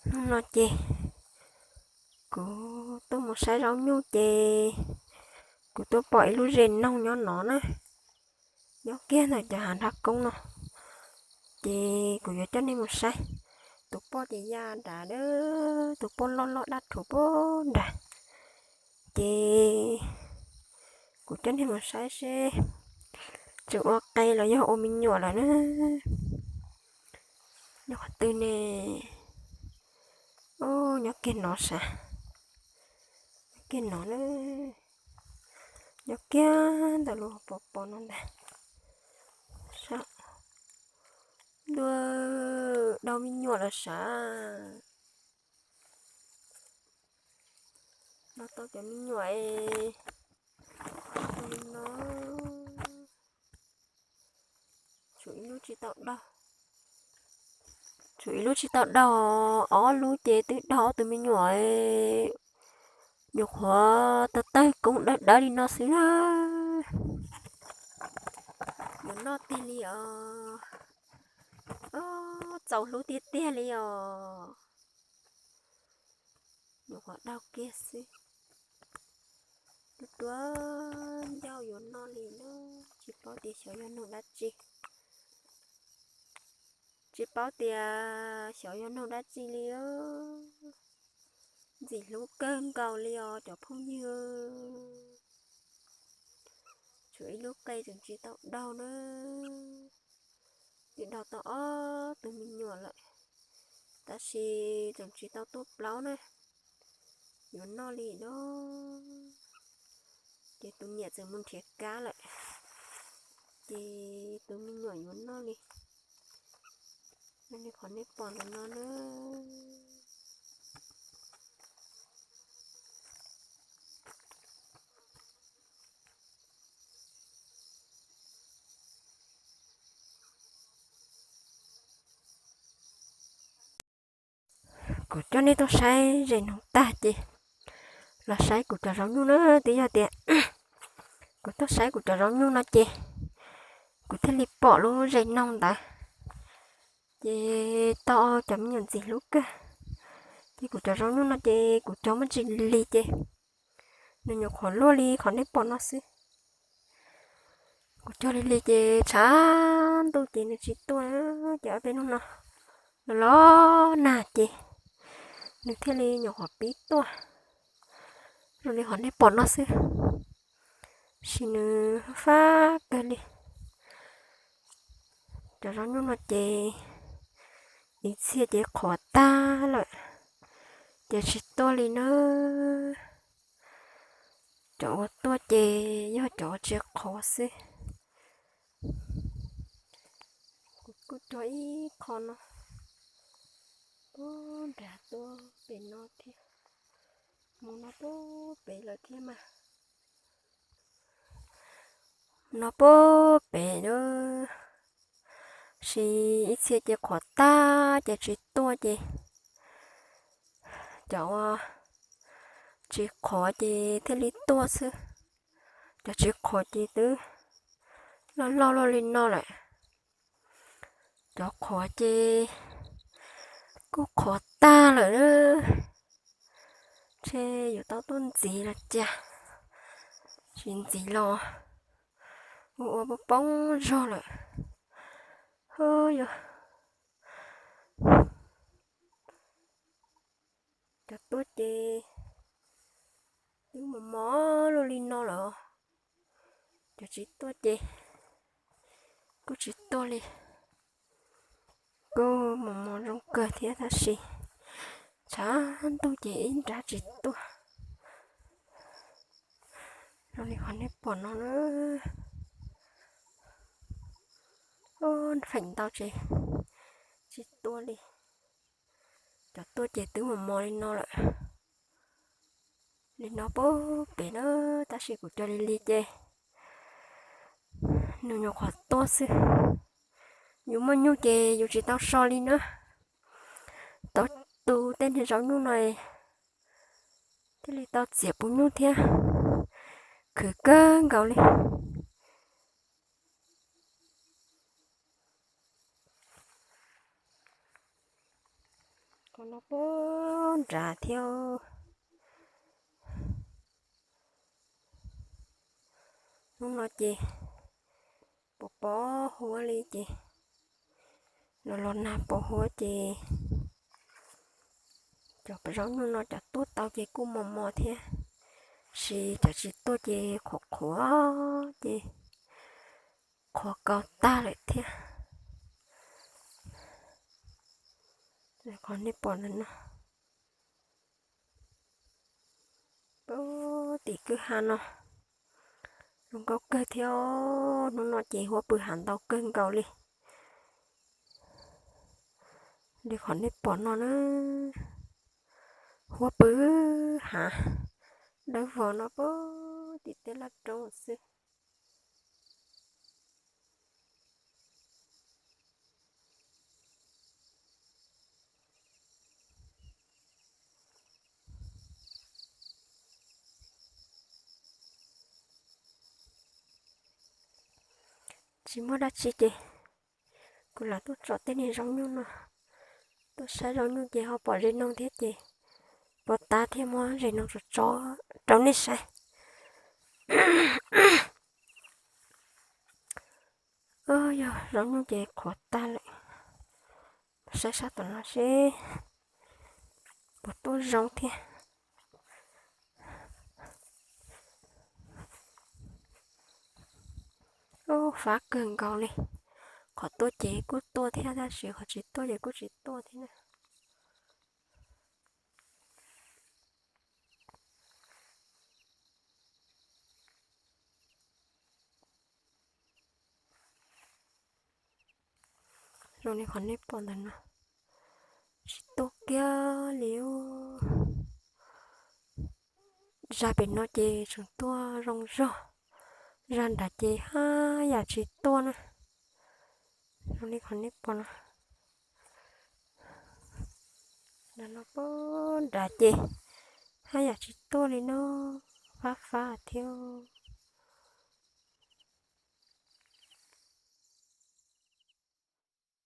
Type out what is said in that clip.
Hnub no ces kuv tuaj mus saib zaub nyuj ces kuv tuaj pom ib lub zes noog nyob no na, nyob kiag ntawm cov hav nrab koob no. Ces kuv yuav coj nej mus saib. Tus poj ces ya nrad, tus poj loj loj dab rhuv pem nrad. Ces kuv coj nej mus saib seb tseem ua qe los yog ua me nyuam lawm na. Nyob qhov twg ne? Nyob kiag no sav, nyob kiag no na, nyob kiag ntawm lub pos pos no ntag. Ntuj, dau me nyuam lawm sav. No tau cov me nyuam es, no tshuav ib lub tsis tau dau, tshuav ib lub tsis tau dau, ob lub ces twb dau ob tug me nyuam, nyuam qhuav tawg tawg koob dawb dawb li no xwb na. Yuav noj tiag li os, txaus hlub tiag tiag li os. Nyuam qhuav dau kiag xwb. Tuaj tuaj ncauj yuav noj li na, tsis paub tias xyov yog noog dab tsi. Tsis paub tias xyov yog noog dab tsi li. Ntxim hlub kawg nkaus li os cov phooj ywg. Tshuav ib lub qe tseem tsis tau dau na. Twb dau tau ob tug me nyuam lawm, tab sis tseem tsis tau tuaj plaub na. Yuav noj li no, ces tus niam txawm mus nrhiav kab lawm, ces tus me nyuam yuav noj li. Noj li qhov nej pom ntawm no na. Kuv coj nej tuaj saib zes noog tag ces los saib kuv cov zaub nyuj na. Twb yog tias kuv tuaj saib kuv cov zaub nyuj no ces kuv thiaj li pom lub zes noog ntawd, ces tau cov me nyuam ntxim hlub kawg. Ces kuv cov zaub nyuj no ces kuv cog muaj tsis lig ces nws nyuam qhuav luaj li qhov nej pom no xwb. Kuv cog lig lig ces tshav ntuj ces nws tsis tuaj, ces ob peb hnub no los los nag ces nws thiaj li nyuam qhuav pib tuaj zoo li qhov nej pom no xwb, sis nws fab kawg li. Cov zaub nyuj no ces ib txhia ces qhuav tag lawm, ces tsis tuaj li na. Cov uas tuaj ces yog cov uas tsis qhuav xwb. Kuv kuj cog ib qho no, puag nrad tuaj pem no thiab, mus no puag pem lawm thiab mas. No puag pem lawm, sis ib txhia ces qhuav tag ces tsis tuaj ces cov uas tsis qhuav ces thiaj li tuaj xwb. Cov tsis qhuav ces twb loj loj luaj li no lawm. Cov qhuav ces kuj qhuav tag lawm. Ntshe yuav tau tuaj ntxiv los cas, tsis ntxiv los ua ua poob poob zog lawm. Yog cov tuaj ces twb mos mos luaj li no lawm. Cov tsis tuaj ces kuj tsis tuaj li. Kuj mos mos zoo kawg thiab tab sis tshav ntuj ces ib nrab tsis tuaj. Zoo li qhov nej pom no na. Feem ntau ces tsis tuaj li. Cov tuaj ces twb mos mos li no lawm. Li no puag pem na, tab sis kuv cog lig lig ces nws nyuam qhuav tuaj xwb. Yus muaj nyuj ces yus tsis tau so li na. Tau tu tej niag zaub nyuj no thiaj li tau txiav puv nyuj thiab, khwv kawg nkaus li. Qhov no pag nrad thiab. Hnub no ces pos pos huab li ces los los nag pos huab ces cov zaub nyuj no cov tuaj tau ces kuj mos mos thiab, tab sis cov tsis tuaj ces qhuav qhuav ces qhuav kaus tag lawm thiab. Qhov nej pom ntawm no, pem tim kwj ha no zoo nkauj kawg thiab. Hnub no ces huab pw hav ntau kawg nkaus li. Li qhov nej pom no na, huab pw hav dawb vos no pem tim tej laj roob xwb. Tsis muaj dab tsi ces kuv lam tuaj tsom tej niag zaub nyuj no. Tuaj saib zaub nyuj ces ho pom zes noog thiab ces puas tab thiaj muab zes noog tso tso rau nej saib. Yog zaub nyuj ces qhuav tag lawm. Saib sab tom no seb puas tuaj zoo thiab. Ub, fab kawg nkaus li. Qhov tuaj ces kuj tuaj thiab tab sis qhov tsis tuaj ces kuj tsis tuaj thiab na. Zoo li qhov nej pom ntawm no, tsis tuaj kiag li. Zaj pem no ces tseem tuaj zoo zog, zaj nrad ces haj yam tsis tuaj na. Zoo li qhov nej pom no, nrad no pem nrad ces haj yam tsis tuaj li no, fab fab thiab.